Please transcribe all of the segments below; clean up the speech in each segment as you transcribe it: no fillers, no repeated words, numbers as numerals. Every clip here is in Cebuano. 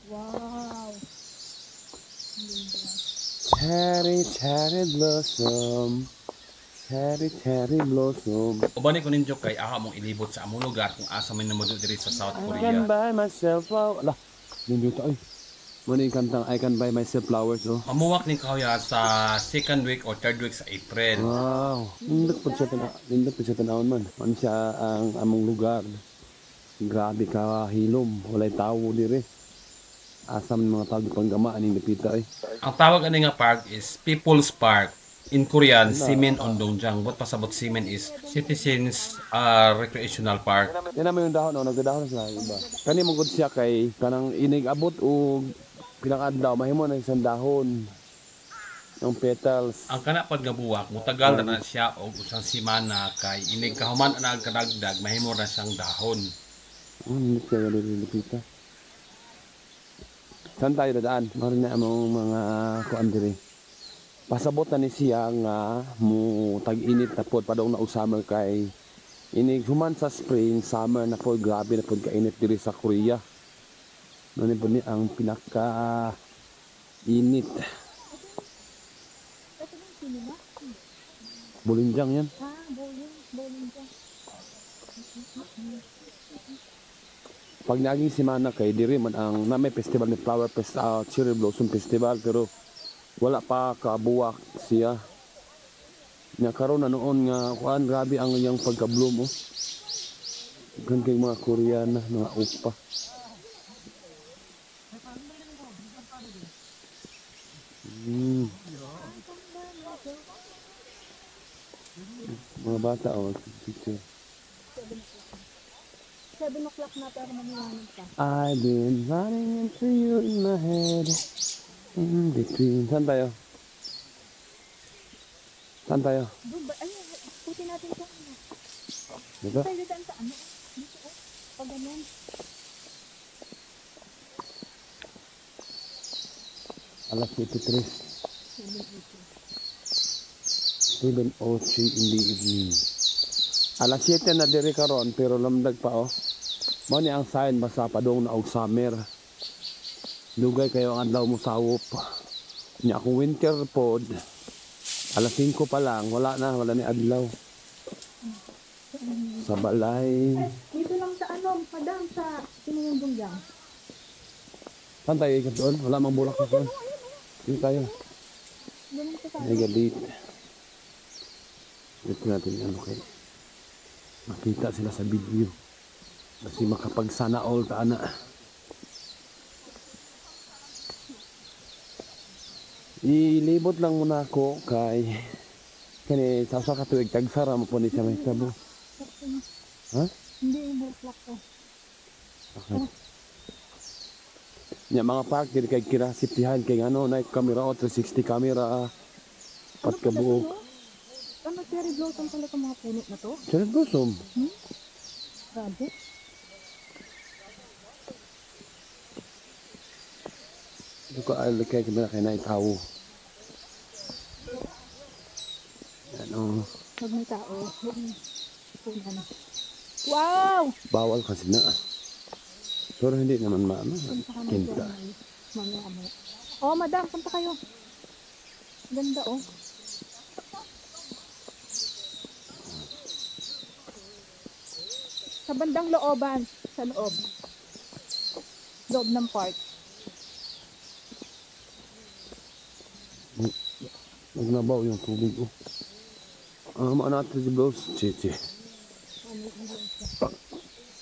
Wow. Ang ganda. Cherry, cherry blossom. Cherry, cherry blossom. Uban ko ninyo kay ako mong ilibot sa among lugar kung asa man namo diri sa South I Korea. can buy myself flowers. Ala, nindot ay. Muna yung kantang "I Can Buy Myself Flowers," oh. Mamuwak ning kahoya sa second week or third week sa April. Wow. Nindot po siya tanawon man. Ano siya ang among lugar. Grabe ka hilom. Walay tao dire. Asa man mga tao di panggama aning dapita eh. Ang tawag ani nga park is People's Park. In Korean, Simin Undongjang. But pasabot Simin is Citizens Recreational Park. Yan naman yung dahon, oh, nagdadahon sila iba. Kani mo gud siya kay kanang inig abot og pilang adlaw mahimo na isang dahon. Yung petals. Ang kana pad nga buwak, mutagal na na siya og usang semana kay inig kahuman na ang kadagdag, mahimo na siyang dahon. Oh, nindot kaya diri dapita. Saan tayo dadaan? Maroon na among mga kuan diri. Pasabot na ni siya nga mo tag-init na pod padong na og summer kay inig human sa spring, summer na pod, grabe na pod kainit diri sa Korea. Ano ni po ni ang pinaka init. Ito ba yung cinema? Bulinjang yan. Ah, bowling. Bowling dyan. Pag naging simana kay diri man ang na may festival ni Flower Fest, Cherry Blossom Festival, pero wala pa kabuwak siya. Nya karon na noon nga kuan, grabe ang iyang pagka-bloom oh. Gan kay mga Koreana, mga upa. Mga bata oh, picture. 7 o'clock na pero maliwanag pa. I've been running into you in my head. In between. Saan tayo? Saan tayo? Doon ba? Ay, puti natin ito. Ano? Dito? Tayo daan sa ano? Dito oh. Pag ganyan. Alas 7:03. 7:03 in the evening. Alas 7 na diri karon pero lamdag pa oh. Mao ni ang sign basta padung na og summer. Dugay kayo ang adlaw mo sawop. Nya kung winter pod, alas 5 pa lang, wala na, wala ni adlaw. Sa balay. Ay, dito lang sa ano, madam, sa Sinuyong Dungyang. Saan tayo ikat doon? Wala mang bulak sa doon. Dito tayo. Ganun sa Ay, galit. Dito natin ano kay. Makita sila sa video. Kasi makapagsana all ta ana. Ilibot lang muna ako kay kani sa usa ka tuig tagsara mo po ni siya may tabo. Ha? Hindi yung bulaklak ko. Okay. Nya mga park diri kay kirasiptihan kay ano na camera o 360 camera. Pat Ano ka pala buok. to, no? Ano, cherry blossom pala itong mga puno na to? Cherry blossom. Grabe. Ito ka ay kay kamera kay na tao. Ano, Pag may tao, huwag mo punan. Wow! Bawal kasi na. Pero hindi naman maano, Punta ka na kinta. dyan, mamaya, mamaya. Oh, madam, punta kayo. Ganda, oh. Sa bandang looban, sa loob. Loob ng park. Nagnabaw yung tubig, oh. Ah, uh, natin si Bros. Chichi.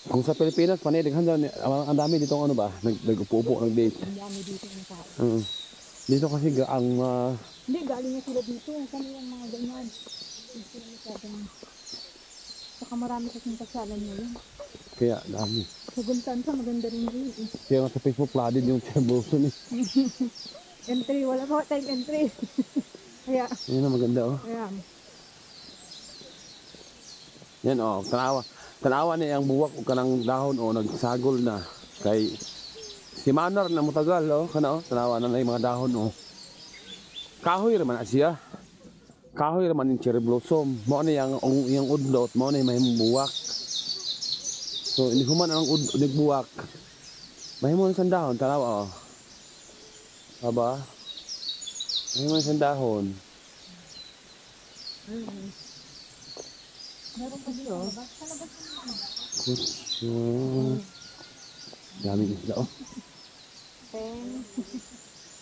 Kung sa Pilipinas, panay, daghan dyan, ang dami dito ano ba? Nag-upo-upo, nag-date. Ang dami dito ng tao. Dito kasi ang Hindi, galing na sila dito. Saan yung mga ganyan? Hindi sila masyadong. Saka marami kasing pasyalan ngayon. Kaya dami. Sa Gunsan sa maganda rin yun eh. Kaya nga sa Facebook, flooded yung cherry blossom eh. Entry, wala pa tayong entry. Kaya, Yan ang maganda oh. ayan. Yan oh, tanawa. Tanawa niya ang buwak o kanang dahon oh, nagsagol na. Kay si Manar na mutagal oh, kana oh, tanawa na na yung mga dahon oh. Kahoy raman na siya. Kahoy raman yung cherry blossom. Mao na yang ang iyang udlot, mao na yung mahimong buwak. So ini human ang nagbuwak. Mahimo na siyang dahon, tanawa oh. Aba? Mahimo na siyang dahon. Meron pa dito. Sa labas yung ano. Kutso. Daming isda oh. Ten.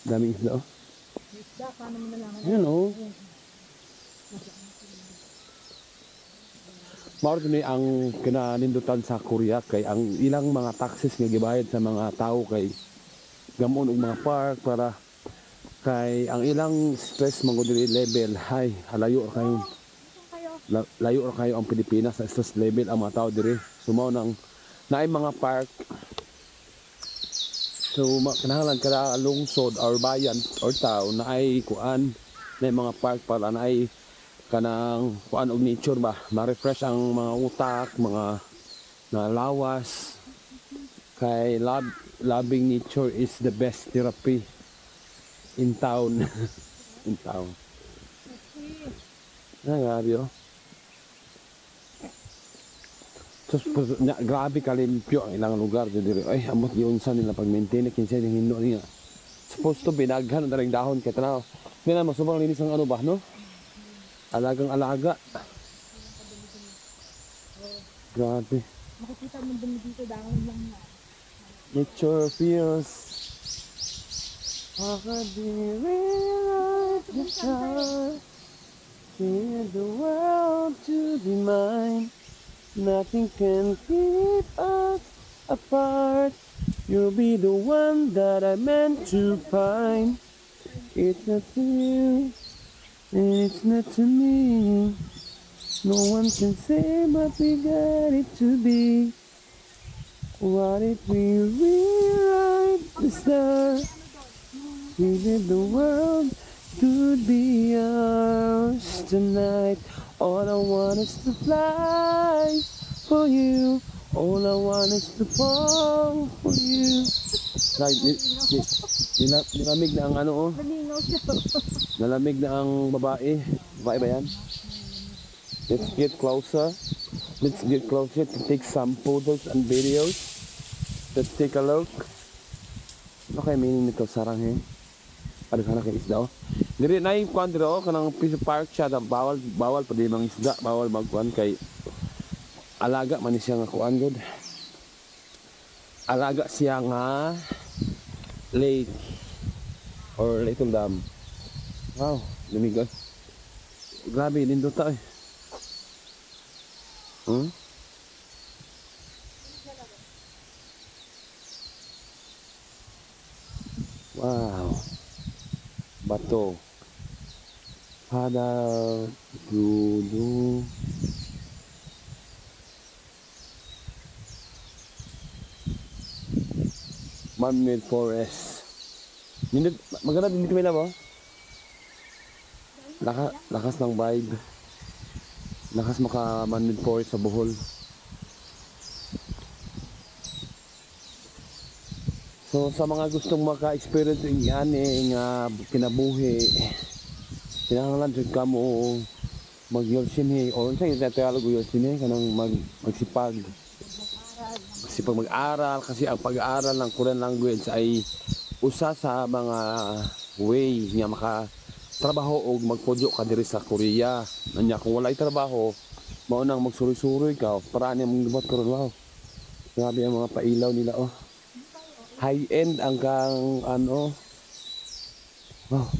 Daming isda oh. Isda, paano mo nalaman? Ayan oh. Mao ni ang kinanindutan sa Korea kay ang ilang mga taxes nga gibayad sa mga tao kay gamon og mga park para kay ang ilang stress man gud diri level high, layo ra kayo. Layo ra kayo ang Pilipinas sa stress level ang mga tao diri. So mao nang naay mga park. So kinahanglan kada lungsod or bayan or town naay kuan, naay mga park para naay kanang kuan og nature ba, ma-refresh ang mga utak, mga nalawas. Kay loving nature is the best therapy in town. In town. Ah, grabe oh. Sus, nya, grabe kalimpyo ang ilang lugar diri. Ay, amot giunsa nila pag-maintain kinsa ning hino niya. Supposed to be daghan ang daring dahon kay tanaw. Di na sobrang linis ang ano ba, no? Alagang alaga. Grabe. Makikita mo dumi dito, dahon lang na. Nature feels. I could be real the star. Feel the world to be mine. Nothing can keep us apart. You'll be the one that I meant to find. It's not to you, and it's not to me. No one can say but we got it to be. What if we rewrite the stars? We did the world could be ours tonight. All I want is to fly for you. All I want is to fall for you. Like, nilamig na ang ano oh. Nalingaw siya. Nalamig na ang babae. Babae ba yan? Let's get closer. Let's get closer to take some photos and videos. Let's take a look. Ano kaya meaning nito? Saranghae? Ano sana kay isda oh? Diri na yung kuan diri oh, kanang piece park siya da, bawal bawal pa di mga isda, bawal magkuan kay alaga man ni siya nga kuan gud. Alaga siya nga lake or little dam. Wow, lamig oy. Grabe nindot eh. Wow. Bato. Pada dudu. Man-made forest. Nindot, maganda din dito may labo. Lakas ng vibe. Lakas maka man-made forest sa Bohol. So sa mga gustong maka-experience ng ani nga kinabuhi, kinahanglan jud kamo mag-yolsinhi or unsa yung Tagalog yolsinhi, kanang magsipag. Magsipag mag-aral kasi ang pag-aaral ng Korean language ay usa sa mga way nga makatrabaho og magpudyo ka diri sa Korea. Anya kung walay trabaho, mao nang magsuroy-suroy ka para ani mong buhat karon. Wow. Grabe ang mga pailaw nila oh. High end ang kang ano. Wow.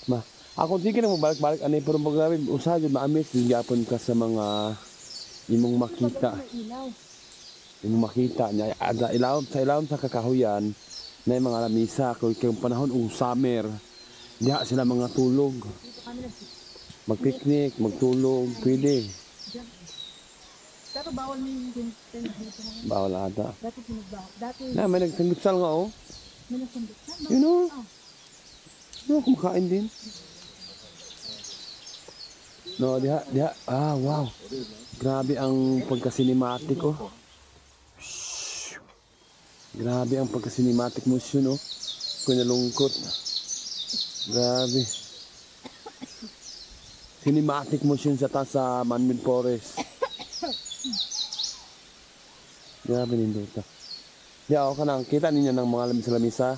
Ma, ako sige na mabalik-balik ani pero grabe usa jud ma-amaze din gyapon ka sa mga imong makita. Imong makita niya ada ilawom sa ilawom sa kakahuyan na yung mga lamisa kung panahon og summer diha sila mga tulog. Magpiknik, magtulog, pwede. Pero bawal mo yung tent dito. Bawal ata. Dati pinagbawal. Dati Na, may nagsanggipsal nga oh. May nagsanggipsal? Yun oh. Oh. No, kumakain din. No, diha, diha. Ah, wow. Grabe ang pagka-cinematic oh. Shhh. Grabe ang pagka-cinematic mo siya, no? Kunalungkot. Grabe. Cinematic mo siya sa taas sa man-made forest. Grabe nindota. Di ako kanang kita ninyo ng mga lamisa-lamisa.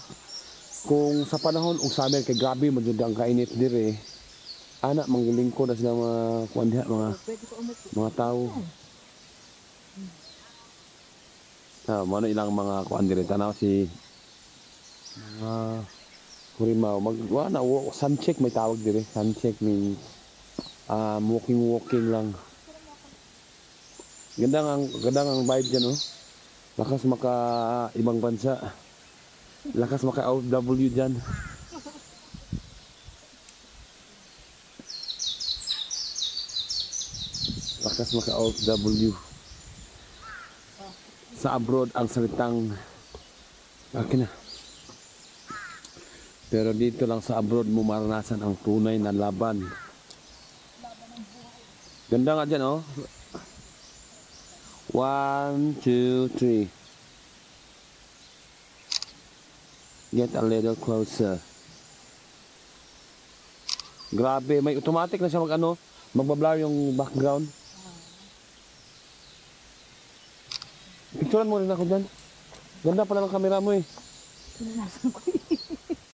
Kung sa panahon og summer kay grabe man jud ang kainit dire. Ana manggilingkod na sila mga kuan diha, mga Pwede ko umupo. mga tao. Ah, mao na ilang mga kuan dire, tanaw si mga kurimaw mag wa na sun check may tawag dire, sun check means walking walking lang. Ganda ang vibe dyan, oh. Lakas maka ibang bansa. Lakas maka OFW dyan. Lakas maka OFW. Sa abroad ang salitang akin na. Pero dito lang sa abroad mo maranasan ang tunay na laban. Ganda nga dyan, oh. One, two, three. Get a little closer. Grabe, may automatic na siya mag ano, magbablur yung background. Picturean mo rin ako dyan. Ganda pala ng camera mo eh. Pinanasan ko yun.